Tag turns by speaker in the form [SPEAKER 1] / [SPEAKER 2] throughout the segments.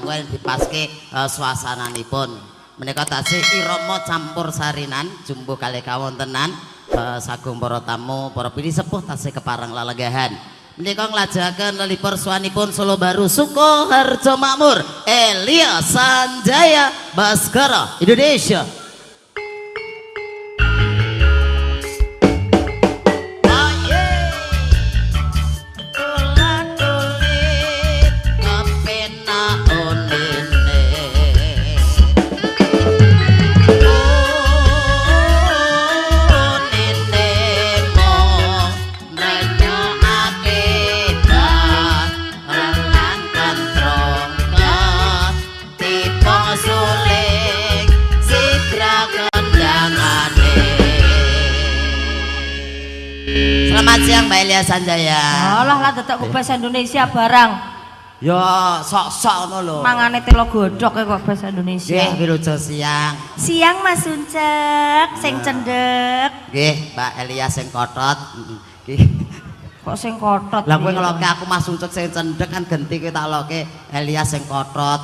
[SPEAKER 1] Mengko dipaske suasananipun. Menika tasih irama campur sarinan jumbuh kalih kawontenan sagung para tamu, para pilih sepuh tasih kepareng lelenggahan. Menika nglajengaken lelipur swanipun Solo Baru Sukoharjo Makmur, Elia Sanjaya Baskara Indonesia. Selamat siang Mbak Elia Sanjaya.
[SPEAKER 2] Alah lah dadak ku bahasa Indonesia barang.
[SPEAKER 1] Ya sok-sok ngono lho.
[SPEAKER 2] Mangane telo godhog kok bahasa Indonesia.
[SPEAKER 1] Nggih, wilujeng siang.
[SPEAKER 2] Siang Mas Uncek, sing cendhek.
[SPEAKER 1] Nggih, Mbak Elia sing kotot. Nggih.
[SPEAKER 2] Kok sing kotot?
[SPEAKER 1] Lah kowe ngeloke aku Mas Uncek sing cendhek kan genti kowe tak loke Elia sing kotot.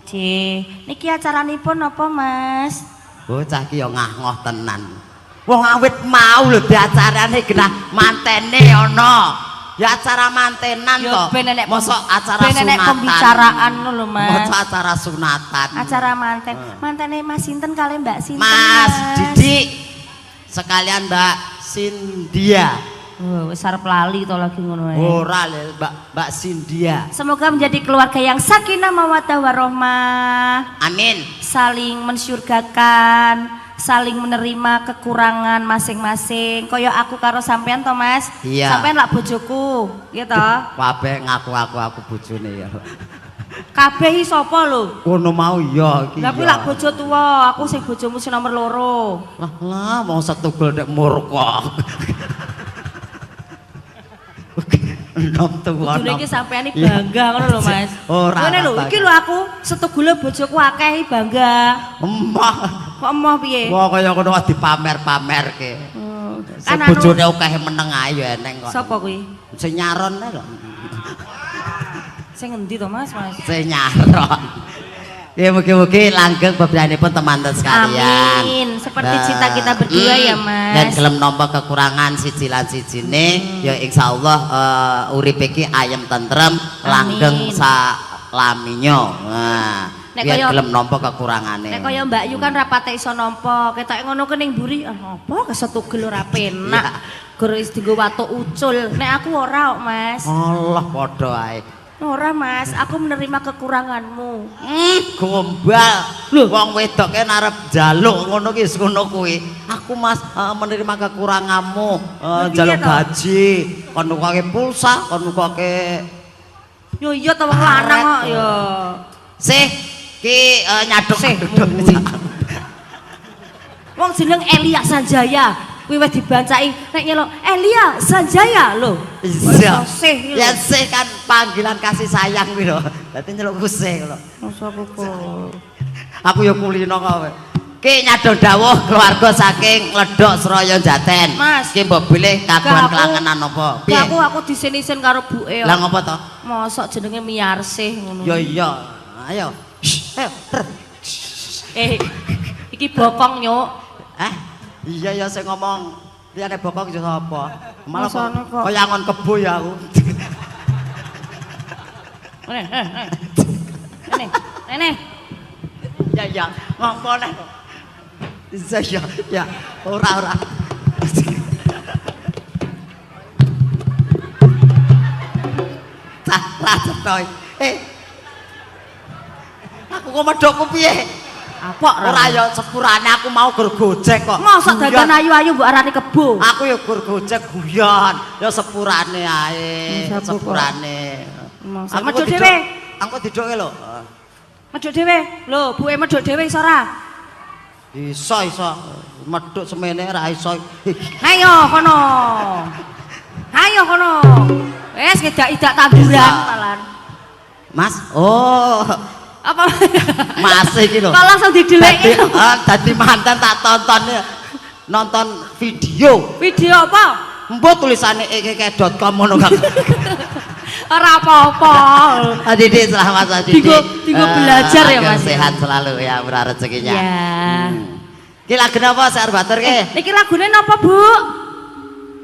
[SPEAKER 2] Nggih. Niki acaranipun apa, Mas?
[SPEAKER 1] Bocah ki ya ngah-ngoh tenan. Wong awit mau lho diacarane genah mantene ana. Ya acara mantenan to. Mosok acara
[SPEAKER 2] ben enek
[SPEAKER 1] sunatan.
[SPEAKER 2] Pembicaraan lho, Mas.
[SPEAKER 1] Mosok acara sunatan.
[SPEAKER 2] Acara manten. Mantene Mas sinten kalih Mbak sinten?
[SPEAKER 1] Mas Didik. Sekalian Mbak Sindia.
[SPEAKER 2] Oh, wis arep lali to lagi ngono ae.
[SPEAKER 1] Ora lho, Mbak Sindia.
[SPEAKER 2] Semoga menjadi keluarga yang sakinah mawaddah warahmah.
[SPEAKER 1] Amin.
[SPEAKER 2] Saling mensyurgakan, saling menerima kekurangan masing-masing. Kaya aku karo sampean to, Mas.
[SPEAKER 1] Iya.
[SPEAKER 2] Sampean lak bojoku, iya to?
[SPEAKER 1] Kabeh ngaku-ngaku aku bojone ya.
[SPEAKER 2] Kabeh iki sapa lho?
[SPEAKER 1] Kono mau iya iki.
[SPEAKER 2] Lah kuwi lak bojo tuwa, aku sing bojomu sing nomor 2.
[SPEAKER 1] Lah lah wong setugel nek murka. Enom tuwa.
[SPEAKER 2] Bojone iki sampean iki bangga ngono lho, Mas.
[SPEAKER 1] Ora.
[SPEAKER 2] Ngene lho, iki lho aku setugule bojoku akeh iki bangga.
[SPEAKER 1] Emoh.
[SPEAKER 2] Kok emoh piye?
[SPEAKER 1] Wah kaya ngono dipamer-pamerke. Sing
[SPEAKER 2] Kan anu
[SPEAKER 1] bojone akeh meneng ae ya eneng kok.
[SPEAKER 2] Sapa kuwi?
[SPEAKER 1] Sing nyaron ae lho.
[SPEAKER 2] Sing ngendi to, Mas? Mas?
[SPEAKER 1] Sing nyaron. Ya mugi-mugi langgeng bebrayanipun teman-teman sekalian.
[SPEAKER 2] Amin. Seperti cinta kita berdua ya, Mas.
[SPEAKER 1] Dan gelem nampa kekurangan siji lan sijine, ya insyaallah uripe iki ayem tentrem, langgeng salaminyo. Nah,
[SPEAKER 2] Nek
[SPEAKER 1] biar
[SPEAKER 2] kaya
[SPEAKER 1] gelem nampa kekurangane.
[SPEAKER 2] Nek kaya Mbak Yu kan rapate iso nampa, ketoke ngono ku ning mburi, ah apa kesetugel ora penak. Gur wis dienggo watuk ucul. Nek aku ora kok, Mas.
[SPEAKER 1] Allah padha ae.
[SPEAKER 2] Ora, Mas, aku menerima kekuranganmu.
[SPEAKER 1] Gombal. Lho, wong wedok ki arep njaluk ngono ki wis ngono kuwi. Aku Mas menerima kekuranganmu, njaluk gaji, kon nukake pulsa, kon nukake.
[SPEAKER 2] Yo iya to wong lanang kok ya.
[SPEAKER 1] Sih ki nyaduk
[SPEAKER 2] Sih. Wong jeneng Elia Sanjaya kuwi wis dibancaki nek nyelok Elia Sanjaya lho.
[SPEAKER 1] Iya.
[SPEAKER 2] Sih.
[SPEAKER 1] Ya sih kan panggilan kasih sayang kuwi lho. Dadi nyelukku sih lho.
[SPEAKER 2] Masa aku kok.
[SPEAKER 1] Aku ya kulino kok. Ki nyadong dawuh keluarga saking Ngledok Sraya Jaten.
[SPEAKER 2] Mas.
[SPEAKER 1] Ki mbok bilih kagungan kelangenan apa?
[SPEAKER 2] Piye? Aku disin-isin karo buke.
[SPEAKER 1] Lah ngopo to?
[SPEAKER 2] Mosok jenenge Miarsih ngono.
[SPEAKER 1] Ya iya. Ayo. Ayo.
[SPEAKER 2] Iki bokong nyuk.
[SPEAKER 1] Iya ya sing ngomong liyane bokong ya sapa? Malah
[SPEAKER 2] kok
[SPEAKER 1] kaya angon kebo ya aku.
[SPEAKER 2] Rene. Rene.
[SPEAKER 1] Ya ya, ngopo neh. Iya ya, ya. Ora ora. Cah ra cetha. Aku kok medhokku piye?
[SPEAKER 2] Apok
[SPEAKER 1] ora ya sepurane aku mau gur gojek kok.
[SPEAKER 2] Mosok dadan ayu-ayu mbok arani kebo.
[SPEAKER 1] Aku ya gur gojek guyon. Ya sepurane ae, sepurane.
[SPEAKER 2] Aku medhok dhewe.
[SPEAKER 1] Aku didhoke lho.
[SPEAKER 2] Medhok dhewe. Lho, buke medhok dhewe iso ora?
[SPEAKER 1] Iso iso. Medhok semene ora iso.
[SPEAKER 2] Ayo kono. Ayo kono. Wis ngedak-idak tanduran malan.
[SPEAKER 1] Mas, oh.
[SPEAKER 2] Apa?
[SPEAKER 1] Mas iki lho.
[SPEAKER 2] Kok langsung dideleki?
[SPEAKER 1] Dadi mantan tak tonton nonton video.
[SPEAKER 2] Video apa?
[SPEAKER 1] Mbok tulisane ekek.com ngono kan.
[SPEAKER 2] Ora apa-apa.
[SPEAKER 1] Didik selamat Mas Didik.
[SPEAKER 2] Dinggo belajar ya,
[SPEAKER 1] agar
[SPEAKER 2] Mas.
[SPEAKER 1] Sehat selalu ya, murah rezekinya.
[SPEAKER 2] Ya.
[SPEAKER 1] Ki lagu napa sak batur ki?
[SPEAKER 2] Niki lagune napa, Bu?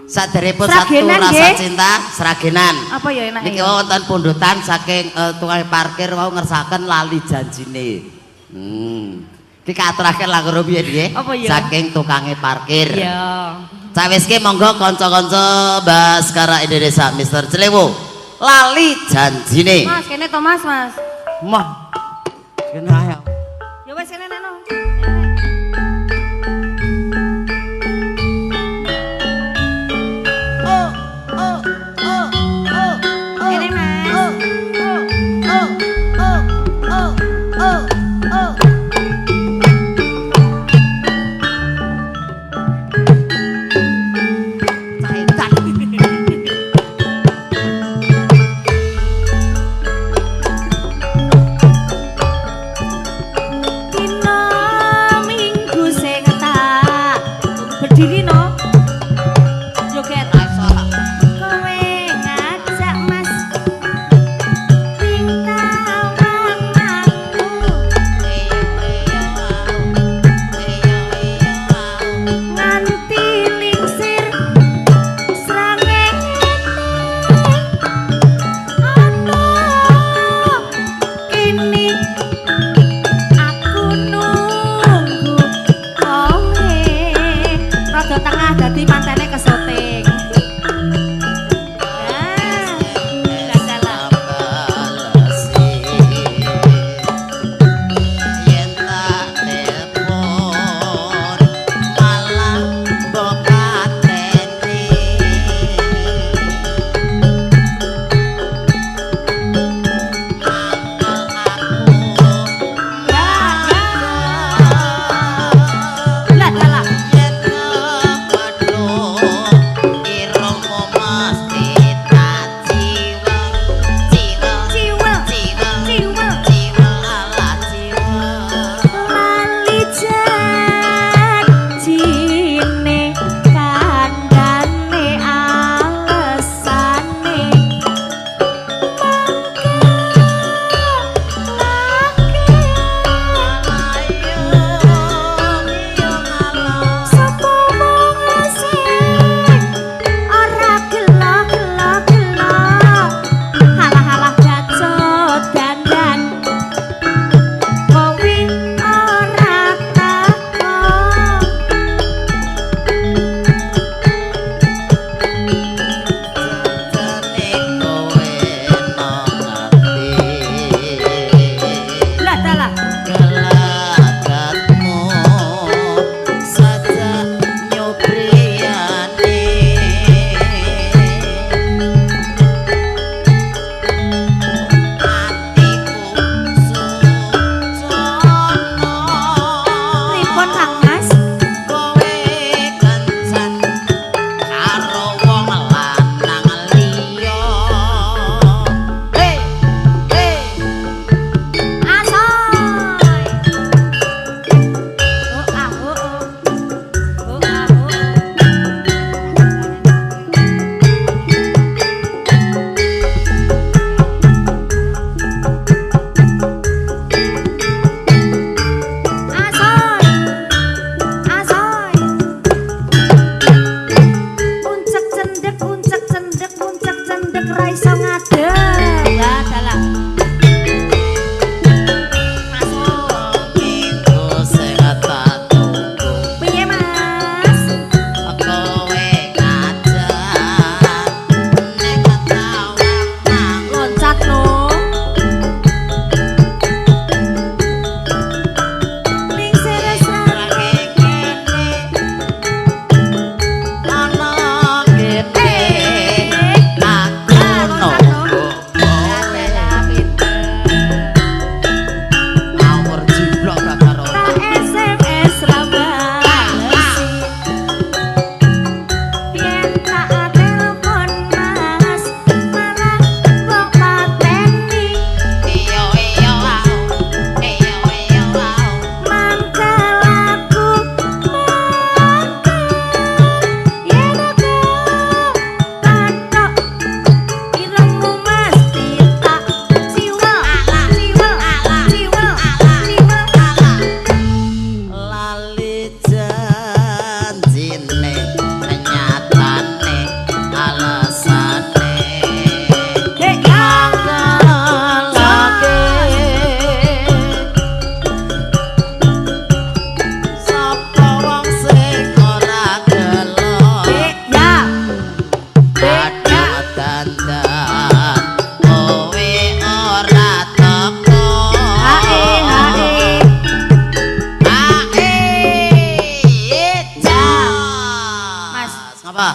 [SPEAKER 1] Saderepun satu
[SPEAKER 2] Sragenan,
[SPEAKER 1] rasa
[SPEAKER 2] nggih.
[SPEAKER 1] cinta Sragenan.
[SPEAKER 2] Apa ya enake?
[SPEAKER 1] Niki wonten pundutan saking tukang parkir wau ngersakaken lali janjine. Ki kaaturaken langkung rumiyin nggih.
[SPEAKER 2] Apa ya?
[SPEAKER 1] Saking tukange parkir.
[SPEAKER 2] Iya.
[SPEAKER 1] Cawiske monggo kanca-kanca Baskara Indonesia Mister Celewo. Lali janjine.
[SPEAKER 2] Mas, kene to Mas, Mas.
[SPEAKER 1] Mah. Kene ayo.
[SPEAKER 2] Ya wis kene neno.
[SPEAKER 1] Oh, oh, oh, oh, oh.
[SPEAKER 2] Kene, Mas.
[SPEAKER 1] Oh, oh, oh, oh, oh, oh. Caitan.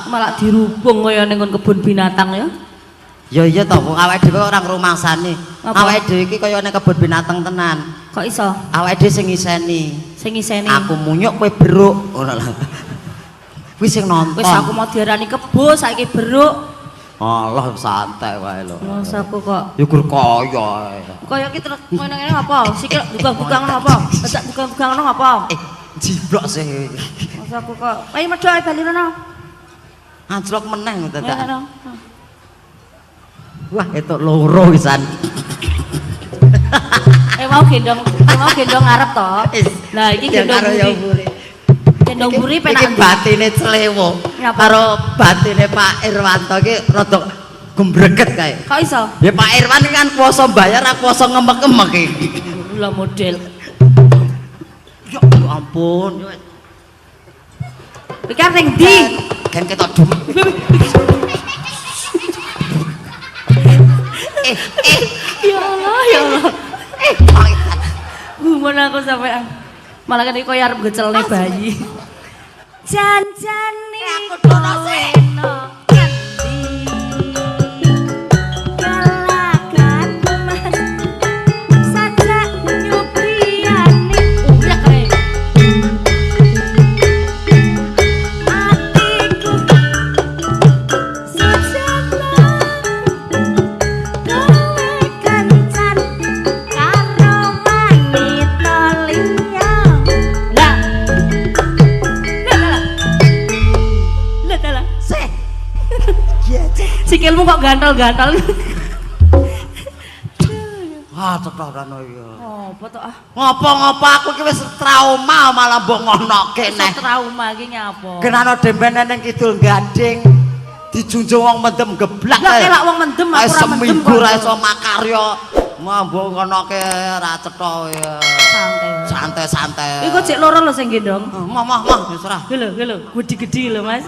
[SPEAKER 2] Malah dirubung kaya ning kebun binatang ya.
[SPEAKER 1] Ya iya to, wong awake dhewe ora ngrumangsani. Awake dhewe iki kaya ning kebun binatang tenan.
[SPEAKER 2] Kok iso?
[SPEAKER 1] Awake dhewe sing ngiseni.
[SPEAKER 2] Sing ngiseni.
[SPEAKER 1] Aku munyuk kowe beruk ngono lho. Kuwi sing nonton.
[SPEAKER 2] Wis aku mau diarani kebo saiki beruk.
[SPEAKER 1] Allah santai wae lho.
[SPEAKER 2] Masa aku kok.
[SPEAKER 1] Ya gur kaya.
[SPEAKER 2] Kaya iki terus ngene-ngene apa? Sikil buka-buka ngono apa? Dadak buka-buka ngono apa?
[SPEAKER 1] Jiblok sih.
[SPEAKER 2] Masa aku kok. Ayo medhok ae bali rono.
[SPEAKER 1] Anjlok meneh dadak. Wah, itu loro pisan.
[SPEAKER 2] Mau gendong, mau gendong ngarep to. Lah iki gendong mburi. Gendong mburi penak.
[SPEAKER 1] Iki batine Clewo. Karo batine Pak Irwanto iki rada gembreget kae.
[SPEAKER 2] Kok iso?
[SPEAKER 1] Ya Pak Irwan iki kan kuwasa bayar, aku kuwasa ngemek-ngemek iki.
[SPEAKER 2] Lah model.
[SPEAKER 1] Ya ampun.
[SPEAKER 2] Iki ning ndi?
[SPEAKER 1] Gen ketok dum.
[SPEAKER 2] Ya Allah, ya Allah. Gumun aku sampai malah kan iki koyo arep gecelne bayi. Janjane
[SPEAKER 1] aku dono sih.
[SPEAKER 2] Sajak nyubriyane uyak kae. Atiku sejak kowe kencan karo wanita liya. Lah. Lah lah. Lah lah.
[SPEAKER 1] Sih.
[SPEAKER 2] Sikilmu kok gantol-gantol.
[SPEAKER 1] Ah, cetha iki.
[SPEAKER 2] Apa to ah?
[SPEAKER 1] Ngopo-ngopo aku iki wis trauma malah mbok ngonoke neh.
[SPEAKER 2] Trauma iki nyapa?
[SPEAKER 1] Kenano dembene ning Kidul Gading dijunjung wong mendem geblak.
[SPEAKER 2] Lah kelak wong mendem aku ora mendem.
[SPEAKER 1] Seminggu ora iso makarya. Mbok ngonoke ra cetha ya.
[SPEAKER 2] Santai.
[SPEAKER 1] Santai-santai.
[SPEAKER 2] Iku jek loro lho sing gendong.
[SPEAKER 1] Moh moh moh wis ora.
[SPEAKER 2] Lho lho, gedhi-gedhi lho Mas.